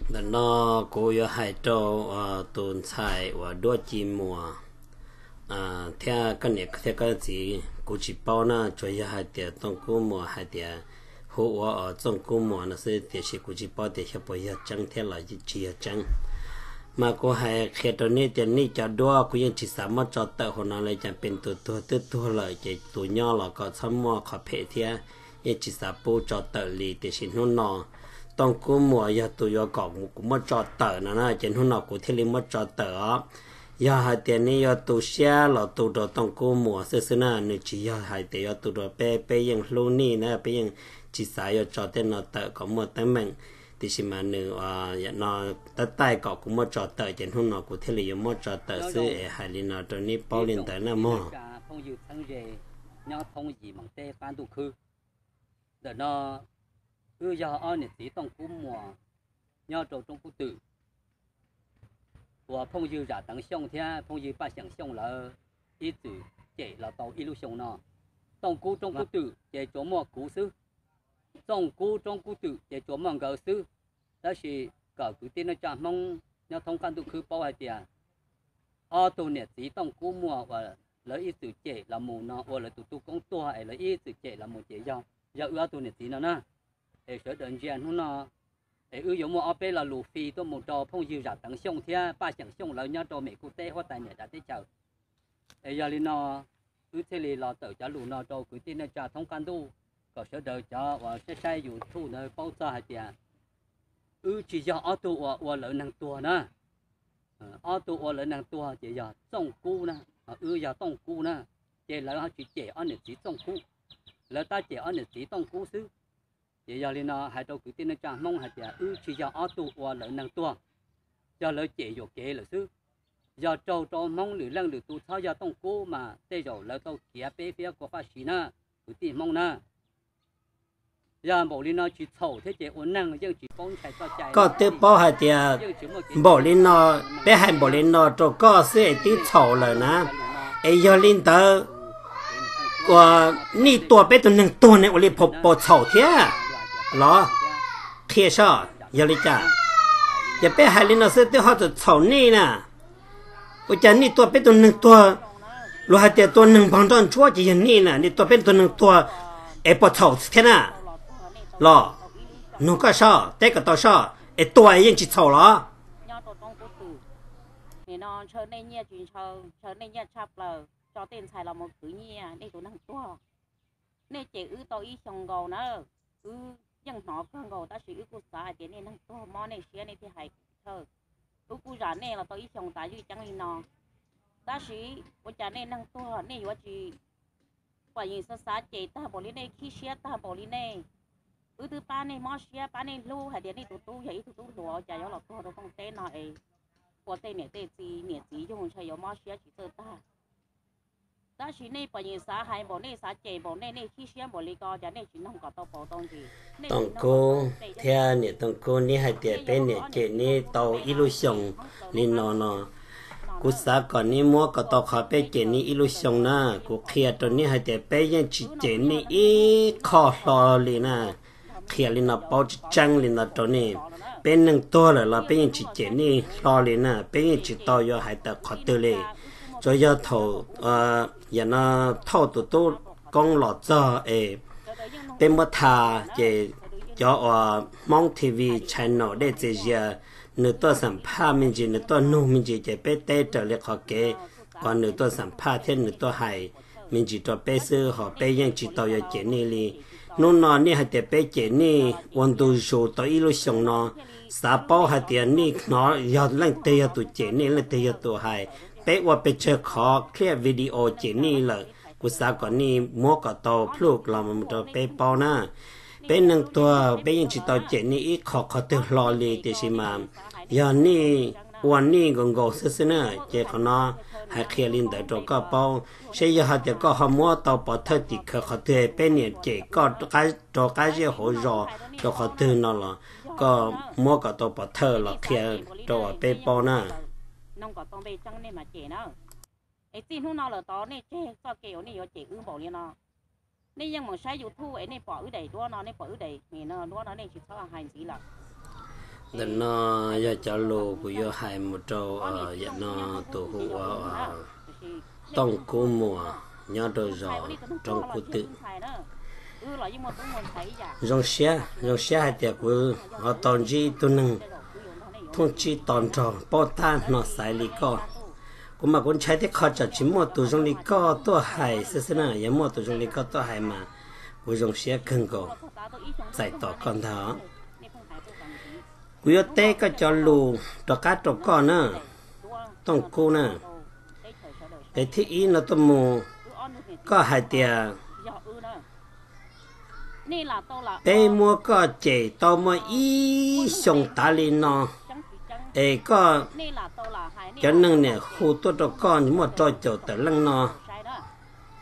Ntawm no kuv yuav hais rau tus ntxhais uas Duab Ci Muas thiab koj niam thiab koj txiv, kuv tsis paub na, tsuas yog hais tias Tooj Kub Muas hais tias hu ua Txooj Kub Muas no xwb, tiam sis kuv tsis paub tias xyov puas yog tseeb thiab los tsis yog tseeb. Mas kuv hais qhia rau nej tias nej cov duab, kuv yeej tsis xav muab tso tawm hauv no li, cas pes tus tuag twb tuag lawm ces tus nyob los kom txhob muaj qhov phem thiab, yeej tsis xav pub tso tawm li. Tiam sis hnub no Tooj Kub Muas yog tus yuav kom kuv muab tso tawm no na, ces hnub no kuv thiaj li muab tso tawm os. Yog hais tias nej yuav tu siab los tu rau Tooj Kub Muas xwb xwb na, nws tsis yog hais tias yuav tu rau peb, peb yeej hlub nej na, peb yeej tsis xav yuav tso tej no tawm kom muaj teeb meem. Tiam sis mas nws no tab taij kom kuv muab tso tawm, ces hnub no kuv thiaj li yuav muab tso tawm xwb es hais li no rau nej paub li ntawd na mog. Phooj ywg txheeb ze nyob thoob yim moos teb qab ntuj khwb. Ntawm no wb yog ob niam txiv Tooj Kub Muas nyob rau Roob Kub Twm, uas phooj ywg Zam Teev Xyooj thiab phooj ywg Paj Xyeem Xyooj lawv ib txwm cem los tau ib lub xyoo no. Tooj Kub Roob Kub Twm ces tsuas muaj kuv xwb. Txooj Kub Roob Kub Twm ces tsuas muaj nkawd xwb. Tab sis kom kwv tij neej tsa Hmoob nyob thoob qab ntuj khwb paub hais tias ob tug niam txiv Tooj Kub Muas uas lawv ib txwm cem los mus no, ua lawv tus tub koob tuag es lawv ib txwm cem los mus ces yog, yog wb ob tug niam txiv no na. Es sawv daws ntsia hnub no, es wb yuav muaj ob peb lo lus fi tuaj mus rau phooj ywg Zam Teev Xyooj thiab Paj Xyeem Xyooj lawv nyob rau Mes Kuj teb huab tais niam dav teb chaws. Es yog li no, wb thiaj li los tawm cov lus no rau kwv tij neej tsa thoob qab ntuj, kom sawv daws cov uas saib saib YouTube ntawd paub txog hais tias wb tsis yog ob tug uas ua lawv neeg tuag na. Ob tug ua lawv neeg tuag ces yog Txooj Kub na, wb yog Tooj Kub na, ces lawv ho tsis cem ob niam txiv Txooj Kub, lawv tab cem ob niam txiv Tooj Kub xwb. Ces yog li no hais rau kwv tij neej tsa Hmoob hais tias wb tsis yog ob tug ua lawv neeg tuag, yog lawv cem yuam kev lawm xwb. Yog raug rau Hmoob lwm leej lwm tus txhob yog Tooj Kub mas tej zaum lawv tau khiav peb fiab kua faj si na, kwv tij Hmoob na. Yog npaum li no tsis txhaum thiab ces ua neeg yeej tsis paub ntshai txoj cai. Koj twb paub hais tias npaum li no, peb hais npaum li no rau koj xwb es twb txhaum lawm na. Es yog li ntawd, uas nej tua peb tus neeg tuag ne ua li puas txhaum thiab los? Qhia soj yog li cas? Yog peb hais li no xwb twb ho txhaum txhaum nej na. Ua cas nej tua peb tus neeg tuag, luag hais tias tua neeg npog nroj ntsuab ces yog nej na, nej tua peb tus neeg tuag es puas txhaum thiab na? Los nug koj soj, teb kom tau soj, es tua es yeej tsis txhaum los? Nyob rau roob kub twm, nim no ntshaw nej nyiaj tsis ntshaw, ntshaw nej nyiaj tshaj plaws, tso tej ntxhais los mus khwv nyiaj nej tus neeg tuag. Nej cem wb tau ib xyoo nkaus na, wb yeej hnov kawg nkaus tab sis wb kuj xav hais tias nej neeg tuag mob nej siab nej thiaj hais thawj. Wb kuj zam nej los tau ib xyoo tas zwj ceeb li no, tab sis ua cas nej neeg tuag nej yuav tsis pom yeej xav xav cem tag npaum li nej, khib siab tag npaum li nej. Wb twb pab nej mob siab pab nej hlub hais tias nej tus tub yog ib tug tub hluas, ua cas yuav los tuag rau rooj teb no es ua tej niam tej txiv, niam txiv yug ntshe yuav mob siab tsis txawj tag. Tab sis nej pom yeej xav hais npaum, nej xav cem npaum, nej nej khib siab npaum li ko, cas nej tsis noog kom tau paus tau ntsis? Tooj Kub thiab niam Tooj Kub, neb hais tias peb niam cem neb tau ib lub xyoos li no no, kuv xav kom neb muab kom tau qhov peb cem neb ib lub xyoos na. Kuv qhia rau neb hais tias peb yeej tsis cem neb ib qho hlo li na. Qhia li no paub tseeb tseeb li no rau nej, peb neeg tuag lawm los peb yeej tsis cem nej hlo li na, peb yeej tsis tau yuav hais tawm qhov twg li. Tsuas yog thaum, yam no, thauj tus tub koob los txog es peb muab tha, ces cov uas Hmoob T V channel dej txias zias, nws tuaj xam phaj me ntsis, nws tuaj nug me ntsis ces peb teb raws li qhov kev uas nws tuaj xam phaj thiab nws tuaj hais me ntsis rau peb xwb, ho peb yeej tsis tau yuav cem nej li. Hnub no nej hais tias peb cem nej ua ntu zus tau ib lub xyoos no, xav paub hais tias nej hnov yog leej twg yog tus cem nej, leej twg yog tus hais. Peb ua pes tsawg qhov clip video cem nej lawm, kuv xav kom nej muab kom tau proof los rau peb paub na. Peb neeg tuag peb yeej tsis tau cem nej ib qho qhov twg hlo li, tiam sis mas yog nej ua nej nkaus nkaus xwb xwb na. Ces qhov no hais qhia li ntawd rau koj paub, seb yog hais tias koj ho muab tau pov thawj tim khawv qhov twg, peb niam cem koj rau qab zej hauv zos rau qhov twg no los koj muab kom tau pov thawj los qhia rau uas peb paub na. Es txij hnub no lawm tod nej tseg txoj kev uas nej yuav cem wb npaum li no. Nej yeej mus saib YouTube es nej pom wb daim duab no, nej pom wb daim duab no nej tsis txhob hais ntxiv lawm. Ntawm no yog cov lus kuv yuav hais mus rau yam no tus hu ua Tooj Kub Muas nyob rau zos Roob Kub Twm. Zoo siab, zoo siab hais tias kuv ho tau ntsib ib tug neeg thooj tsib to nrog paub tab hno xaiv li koj. Kuv mas kuv ntshai tej qho tsam tsis muaj tus zoo li koj tuaj hais xwb xwb na, yog muaj tus zoo li koj tuaj hais mas kuv zoo siab kawg nkaus. Txais tos koj ntag. Kuv yuav teb koj cov lus rov qab rau koj na, Tooj Kub na. Qhov thib ib no tuaj mus, koj hais tias peb muab koj cem tau muaj ib xyoos tas li no, es koj, cov neeg niam hu tuaj rau koj muaj rau caum tawm leej no,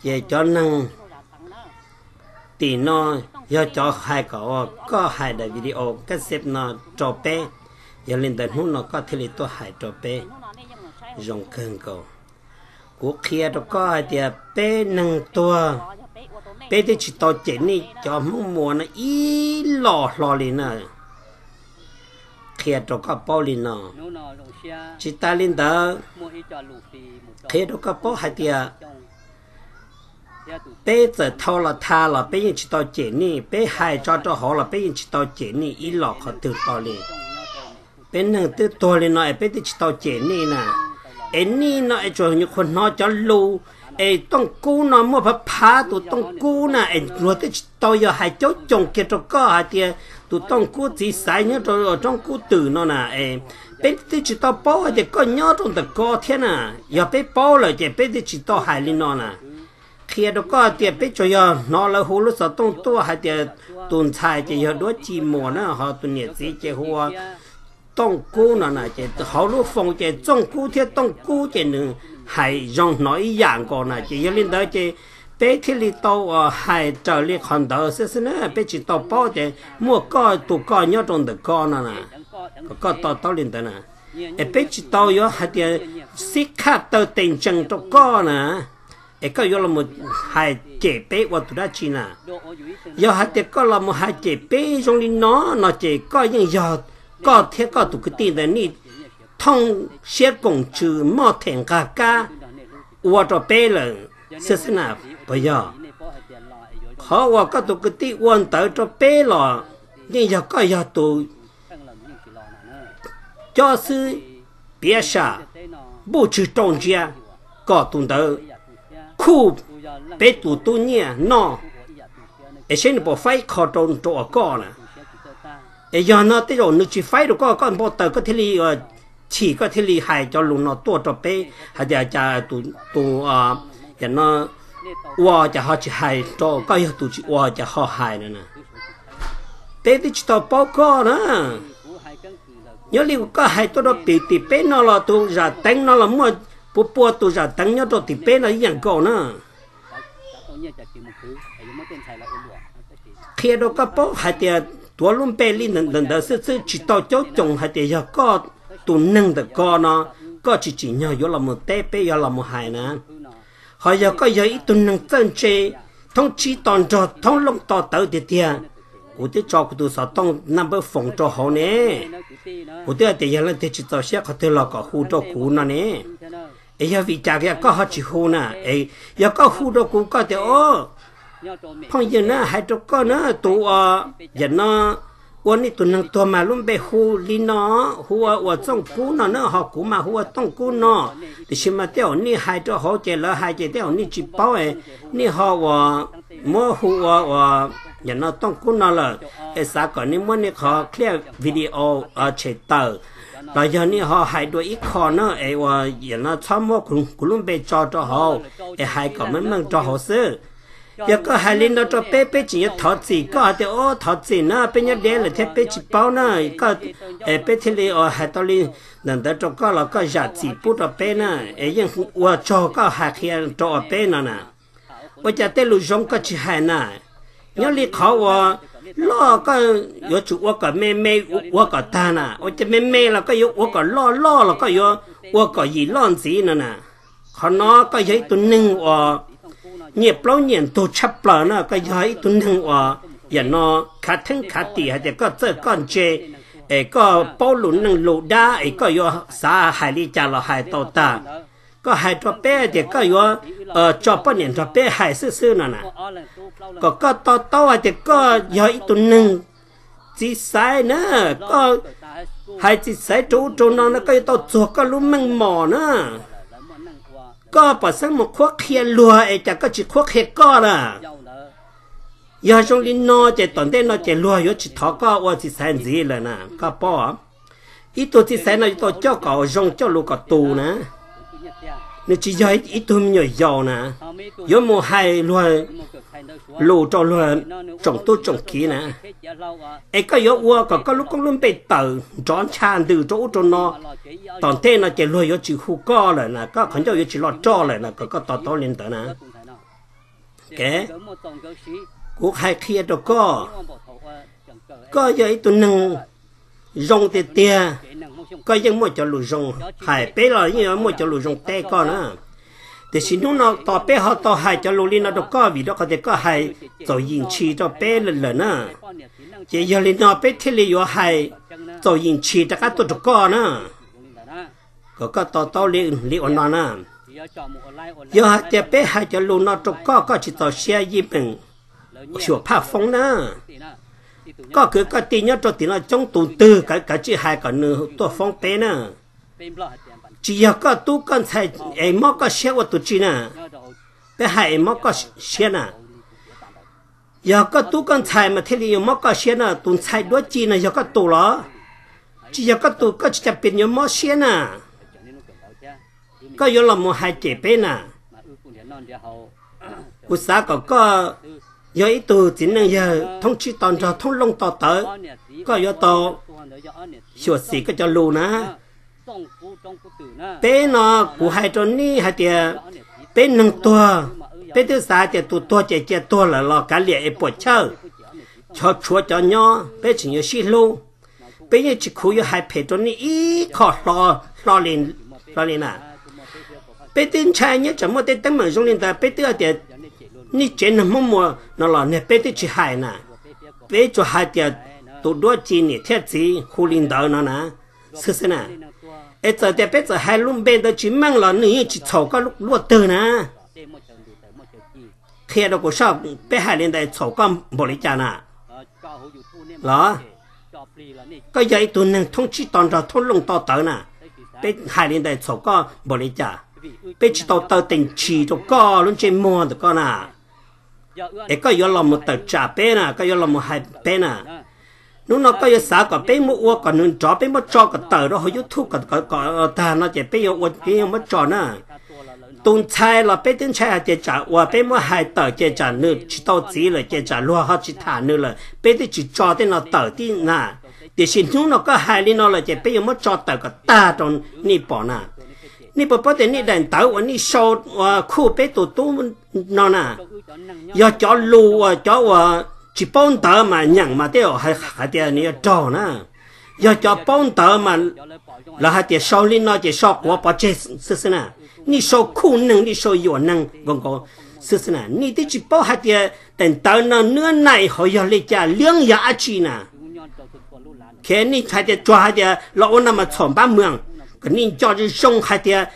ces cov neeg tim no yog cov hais kom ua koj hais daim video cassette no rau peb, yog li ntawd hnub no koj thiaj li tuaj hais rau peb. Zoo kawg nkaus. Kuv qhia rau koj hais tias peb neeg tuag, peb twb tsis tau cem nej cov Hmoob Muas no ib los hlo li na. Qhia rau koj paub li no. Tsis tas li ntawd, qhia rau koj paub hais tias peb txawm thau los tha los peb yeej tsis tau cem nej, peb hais tso rau hauv los peb yeej tsis tau cem nej ib los qhov twg tau li. Peb neeg twb tuag li no es peb twb tsis tau cem nej na. Es nej no es tsuas nyuam qhuav hnov cov lus es Tooj Kub no muaj phav phav tus Tooj Kub na, es luag twb tsis tau yog hais caub coos kiag rau koj hais tias tus Tooj Kub txiv xaiv nyob rau Roob Kub Twm no na, es peb twb tsis tau paub hais tias koj nyob rau ntawm ko thiab na. Yog peb paub lawm ces peb twb tsis tau hais li no na. Qhia rau koj tias peb tsuas yog hnov lawv hu lub xov tooj tuaj hais tias tus ntxhais ces yog Duab Ci Muas na, ho tus niam txiv ces hu ua Tooj Kub no na. Ces hauv lub foos ces Tooj Kub thiab Tooj Kub ces nws hais zoo hnov ib yam nkaus na. Ces yog li ntawd ces peb thiaj li tau uas hais raws li qhov ntawd xwb xwb na. Peb tsis tau paub tias muaj koj tus koj nyob rau ntawm ko no na, kom koj to taub li ntawd na. Es peb tsis tau yuav hais tias xib khaj taw tes ntsees rau koj na, es koj yuav los hais cem peb ua tus dab tsi na? Yog hais tias koj los mus hais cem peb zoo li no no ces koj yeej yog koj thiab koj tus kwv tij ntawd nej thooj siab koom tswv moj them nqag kab ua rau peb lawm xwb xwb na, puas yog? Qhov uas koj tus kwv tij ua ntawd rau peb los yeej yog koj yog tus cob xwb, piav sam, npuj tswg rau ntsia kom tus ntawd khuj peb tus tub nyiaj noj, es seb nws puas faib qho rau rau uas koj na. Es yog no tej zaum nws tsis faib rau koj, koj npau taws koj thiaj li chim, koj thiaj li hais cov lus no tuaj rau peb hais tias cas tus, tus, yam no ua cas ho tsis hais rau koj, yog tus tsis ua cas ho hais no na. Peb twb tsis tau paub koj na. Nyob li koj hais tuaj rau pem tim peb no los tus zam teev no los muaj puas pua tus zam teev nyob rau tim peb no ib yam nkaus na. Qhia rau koj paub hais tias tuav lub npe li ntawd ntawd xwb xwb tsis tau caub coos hais tias yog koj tus neeg ntawm ko no, koj tsis tsim nyog yuav los mus teb peb yuav los mus hais na. Ho yog koj yog ib tug neeg txawj ntse, thoob tsib to nrog thoob looj to tawv tiag tiag, kuv twb tso kuv tus xov tooj naj npawb foos rau hauv ne. Kuv twb hais tias yog leej twg tsis txaus siab qhov twg los kom hu rau kuv no ne. Es yog vim cas koj ho tsis hu na? Es yog koj hu rau kuv koj tias, o, phooj ywg na, hais rau koj na, tus uas yam no ua nej tus neeg tuag mas lub npe hu li no, hu ua Txooj Kub no na, ho kuv mas hu ua Tooj Kub no. Tiam sis mas tej zaum nej hais rau hauv ces lawv hais ces tej zaum nej tsis paub, nej ho uas muab hu ua uas yam no Tooj Kub no lawm, es xav kom nej muab nej qhov clip video tshem tawm, los yog nej ho hais dua ib qho na es uas yam no txhob muab kuv lub npe tso rau hauv, es hais kom meej meej rau hauv xwb. Yog koj hais li no rau peb, peb tseem yuav thov txim koj hais tias, o, thov txim na, peb nyob deb lawm thiab peb tsis paub na, koj, es peb thiaj li uas hais tau li ntawm ntawd rau koj los koj zam txim pub rau peb na, es yeej ua tsaug koj hais qhia rau uas peb no na. Ua cas tej lus zoo koj tsis hais na? Nyob li qhov uas loj koj yuav tsum ua kom me me, ua kom tag na, ua cas me me los koj yuav ua kom loj, loj los koj yuav ua kom yim loj ntxiv no na. Qhov no koj yog ib tug neeg uas nyiam plaub nyiam ntug tshaj plaws na, koj yog ib tug neeg uas yam no khav theeb khav tim hais tias koj txawj koj ntse, es koj paub lus neej lus dab es koj yuav xav hais li cas los hais tau tag. Koj hais rau peb tias koj yuav tso poj niam nrog peb hais xwb xwb no na, kom koj to taub hais tias koj yog ib tug neeg txiv xaiv na, koj hais txiv xaiv rau ub rau no no koj yuav tau txuag koj lub meej mom na. Koj pom xeeb mus qhuab qhia luag es cas koj tsis qhuab qhia koj lawm? Yog zoo li no ces tom ntej no ces luag yuav tsis thov koj ua txiv xaiv ntxiv lawm na, koj paub. Ib tug txiv xaiv no yuav tau coj kom zoo, coj lus kom tus na. Nws tsis yog ib tug me nyuam yaus na, yuav mus hais luag lus rau luag tsoom tub tsoom kiv na. Es koj yuav ua kom koj lub koob lub npe tawm nrov ncha ntws rau ub rau no, tom ntej no ces luag yuav tsis hu koj lawm na, koj qhov ncauj yuav tsis loj roj lawm na, kom koj to taub li ntawd na. Kuv hais qhia rau koj, koj yog ib tug neeg zoo tiag tiag, koj yeej muaj cov lus zoo hais, peb los yeej muaj cov lus zoo teb koj na. Tiam sis hnub no tos peb ho tau hais cov lus li no rau koj vim rau qhov tias koj hais txaus yim ntshis rau peb lawm na. Ces yog li no peb thiaj li yuav hais txaus yim ntshis rov qab tuaj rau koj na, kom koj to taub li ua no na. Yog hais tias peb hais cov lus no rau koj, koj tsis txaus siab Yij Meem, xyuam phaj foob na. Koj kwv koj tij nyob rau tim no coob tus twg, kav tsij hais kom nws tuaj foob peb na. Tsis yog koj tub koj ntxhais es mob koj siab ua tus tsi na. Peb hais es mob koj siab na. Yog koj tub koj ntxhais mas thiaj li yuav mob koj siab na. Tus ntxhais duab ci no yog koj tus los? Tsis yog koj tus, koj tsis tas pes yuav mob siab na. Koj yuav los mus hais cem peb na. Kuv xav kom koj yog ib tug txiv neej yawg thoob tsib to nrog thoob looj to tawv, koj yuav tau xyuam xim koj cov lus na. Peb no kuv hais rau nej hais tias peb neeg tuag, peb twb xav hais tias tus tuag ces cia tuag lawm los kav liam es puam chawj, tshuav cov nyob peb tseem yuav sib hlub. Peb yeej tsis khuv yuav hais phem rau nej ib qho hlo li na. Peb twb ntshai nyob tsam muaj tej teeb meem zoo li ntawd, peb twb hais tias nej tsev neeg Hmoob Muas no los niag peb twb tsis hais na. Peb tsuas hais tias tus duab ci niam thiab txiv hu li ntawd no na, xwb xwb na. Es txawm tias peb txawm hais lub npe ntawd tsis meej los nws yeej tsis txhaum koj luaj twg na. Qhia rau kuv soj, peb hais li ntawd txhaum koj npaum li cas na? Los koj yog ib tug neeg thoob tsib to nrog thoob looj to tawv na, peb hais li ntawd txhaum koj npaum li cas? Peb tsis tau taw tes ntshis rau koj lub ntsej muag ntawm koj na. Es koj yuav los mus tawm tsam peb na, koj yuav los mus hais peb na. Hnub no koj yuav xav kom peb muab ua kom nws nrov, peb muab tso kom tawm rau hauv YouTube kom tag no ces peb yuav ua, peb yuav muab tso na. Tus ntxhais los peb twb ntshai hais tias tsam uas peb muab hais tawm ces tsam nws tsis tau txiv lawm ces tsam luag ho tsis tham nws lawm, peb twb tsis tso tej no tawm tib na. Tiam sis hnub no koj hais li no lawm ces peb yuav muab tso tawm kom tag rau nej pom na. Nej puas paub tias nej daim ntawv uas nej sau ua khuj peb tus tub no na, yog cov lus uas cov uas tsis paub ntawv mas nyeem mas tej zaum hais tias nws yuav raug na. Yog cov paub ntawv mas lawv hais tias sau li no ces sau quav pov tseg xwb xwb na. Nej sau khuj neeg, nej sau yuam neeg nkaus nkaus xwb xwb na. Nej twb tsis paub hais tias daim ntawv no nab naim hauv yog li cas, liab yog dab tsi na. Khe nej hais tias tsuas hais tias los ua no mas txhaum npab mwas, kom nej nco zoo zoo hais tias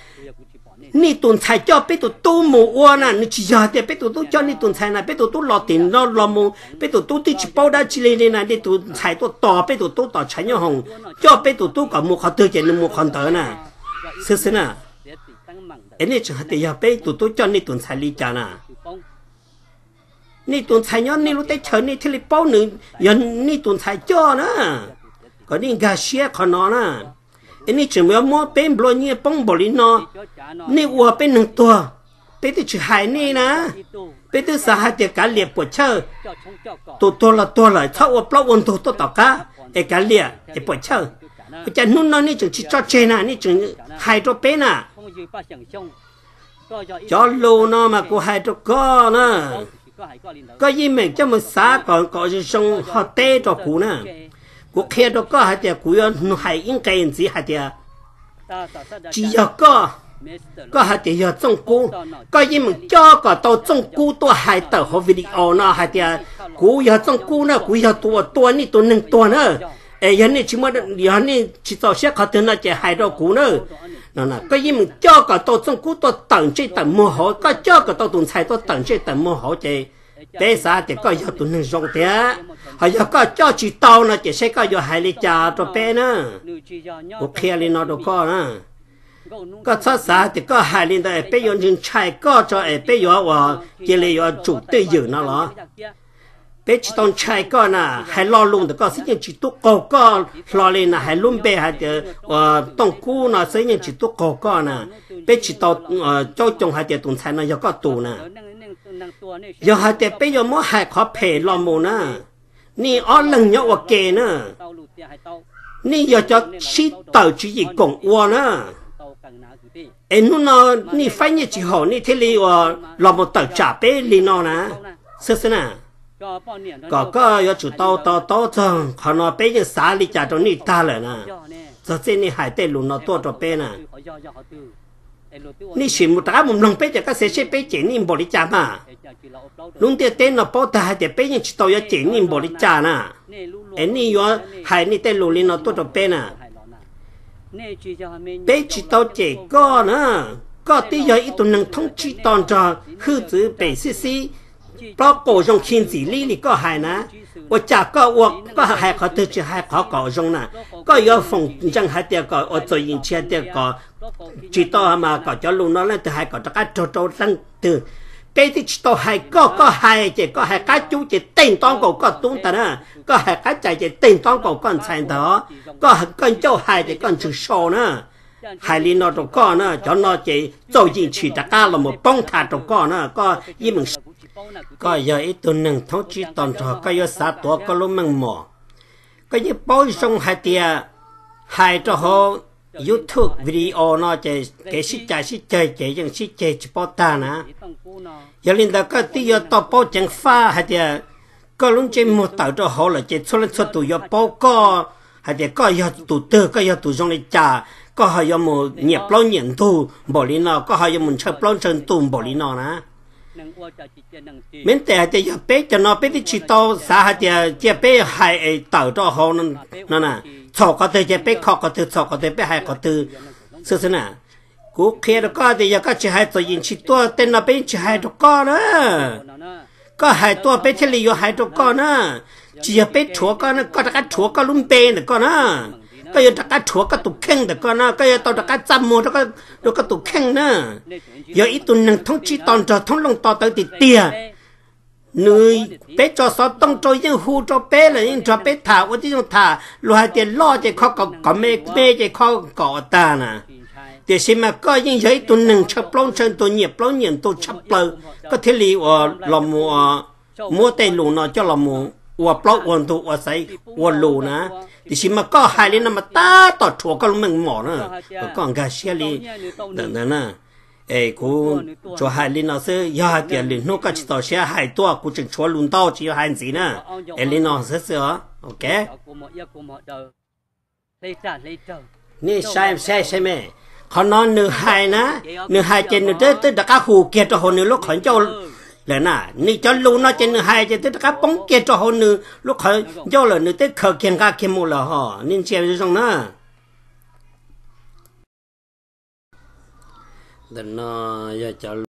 nej tus ntxhais coj peb tus tub mus ua na, nws tsis yog tias peb tus tub coj nej tus ntxhais na, peb tus tub los tim no los mus, peb tus tub twb tsis paub dab tsi li li na, nej tus ntxhais tuaj tos peb tus tub tom tshav nyob hoom, coj peb tus tub kom mus qhov twg ces nws mus qhov ntawd na, xwb xwb na. Es nej tseem hais tias yog peb tus tub coj nej tus ntxhais li cas na? Nej tus ntxhais nyob nej lub teb chaws nej thiaj li paub nws yog nej tus ntxhais coj na. Kom nej nkag siab qhov no na. Es nej tseem yuav muab peb nplua nyiaj poob npaum li no, nej ua peb neeg tuag, peb twb tsis hais nej na. Peb twb xav hais tias kav liam puam chawj, tus tuag los tuag lawm txhob ua plaub ua ntug tuaj tom qab es kav liam es puam chawj. Ua cas hnub no nej tseem tsis tso tseg na, nej tseem hais rau peb na? Cov lus no mas kuv hais rau koj na, koj yeej meem coj mus xav kom kom zoo zoo ho teb rau kuv na. Kuv qhia rau koj hais tias kuv yuav hais ib nqe ntxiv hais tias tsis yog koj, koj hais tias yog Txooj Kub, koj yeej meem coj kom tau Txooj Kub tuaj hais tawm hauv video no hais tias kuv yog Txooj Kub na, kuv yog tus uas tua nej tus neeg tuag na. Es yog nej tsis muaj, yog nej tsis txaus siab qhov twg no ces hais rau kuv na. No, koj yeej meem coj kom tau Txooj Kub tuaj tawm ntsej tawm muag hauv, koj coj kom tau tus ntxhais tuaj tawm ntsej tawm muag hauv ces peb xav tias koj yog tus neeg zoo tiag. Ho yog koj coj tsis tau no ces seb koj yuav hais li cas rau peb na. Kuv qhia li no rau koj na, koj txhob xav tias koj hais li ntawd es peb yuav ntshai koj tso es peb yuav ua, cia li yuav tsum twj ywm no los? Peb tsis tau ntshai koj na. Hais lo lus ntawm koj xwb yeej tsis tub qaug koj hlo li na. Hais lub npe hais tias Tooj Kub no xwb yeej tsis tub qaug koj na. Peb tsis tau caub coo hais tias tus ntxhais no yog koj tus na. Yog hais tias peb yuav muab hais qhov phem los mus na, nej ob leeg nyob ua ke na, nej yog cov sib tawm tswv yim koom ua na. Es hnub no nej faib nyiaj tsis haum nej thiaj li ua los mus tawm tsam peb li no na, xwb xwb na. Kom koj yuav tsum tau to taub txog qhov no, peb yeej xav li cas rau nej tag lawm na. Txog txij nej hais tej lus no tuaj rau peb na, nej sim mus rov qab mus mloog peb ces koj xav seb peb cem nej npaum li cas mas. Lub ntiaj teb no paub tag hais tias peb yeej tsis tau yuav cem nej npaum li cas na, es nej yuav hais nej tej lus li no tuaj rau peb na. Peb tsis tau cem koj na, koj twb yog ib tug neeg thoob tsib to nrog hwj txwv pem xib xib, plaub qaum zoo khi ntxim li li koj hais na. Ua cas koj ua, koj hais qhov twg tsis hais qhov kom zoo na? Koj yuav foom ntseeg hais tias kom ua txom nyem, tsis hais tias kom tsis tau mas kom cov lus no leej twg hais kom rov qab raug rau leej twg. Peb twb tsis tau hais koj, koj hais ces koj hais qab cub ces tej ntob nkaus koj tub ntag na, koj hais qab cais ces tej ntob nkaus koj ntxhais ntag. Koj, koj ncauj hais ces koj ntswg sau na. Hais li no rau koj na, cov no ces txaus yim tshim rov qab los mus poob tham rau koj na, koj yeej meem. Koj yog ib tug neeg thoob tsib to nrog, koj yuav xav tuav koj lub meej mom. Koj yeej paub zoo hais tias hais rau hauv YouTube video no ces kev sib cav sib ceg ces yeej sib ceg tsis paub tag na. Yog li ntawd koj twb yuav tau paub ceev faj hais tias koj lub ntsej muag tawm rau hauv lawm ces txhua leej txhua tus yuav paub koj hais tias koj yog tus twg, koj yog tus zoo li cas, koj ho yuav mus nyiam plaub nyiam ntug npaum li no, koj ho yuav mus ntshaw plaub ntshaw ntug npaum li no na. Meb tes hais tias yog peb cov no peb twb tsis tau xav hais tias cia peb hais es tawm rau hauv no na, txhaum qhov twg ces peb kho qhov twg, txhaum qhov twg peb hais qhov twg xwb xwb na. Kuv qhia rau koj tias yog koj tsis hais txom nyem tsis tuaj tej no peb yeej tsis hais rau koj na. Koj hais tuaj peb thiaj li yuav hais rau koj na. Tsis yog peb rhuav koj na, koj rov qab rhuav koj lub npe ntawm koj na. Koj yuav rov qab rhuav koj tus kheej ntawm koj na, koj yuav tau rov qab txaj muag rau koj tus kheej na. Yog ib tug neeg thoob tsib to nrog thoob looj to tawv tiag tiag. Nws, peb tso xov tooj rau yeej hu rau peb lawm, yeej nrog peb tham ua tib zoo tham, luag hais tias loj ces kho kom me, me ces kho kom ua tag na. Tiam sis mas koj yeej yog ib tug neeg ntshaw plaub ntshaw ntug, nyiam plaub nyiam ntug tshaj plaws, koj thiaj li ua los mus muab tej lus no coj los mus ua plaub ua ntug ua xaiv ua lus na. Tiam sis mas koj hais li no mas tab tom rhuav koj lub meej mom na, kom koj nkag siab li ntawm ntawd na. Es kuv tsuas hais li no xwb, yog hais tias lwm hnub koj tsis txaus siab hais tuaj kuv tseem tshuav lus ntau tsis yuav hais ntxiv na. Es li no xwb xwb os, ok. Nej saib saib saib me, qhov no nws hais na, nws hais ces nws twb twb rov qab hu kiag rau hauv nws lub qhov ncauj lawm na. Nws cov lus no ces nws hais ces twb rov qab poob kiag rau hauv nws lub qhov ncauj lawm, nws twb khaws kiag nqa kiag mus lawm hos, nej ntsia zoo na. Ntawm no yog cov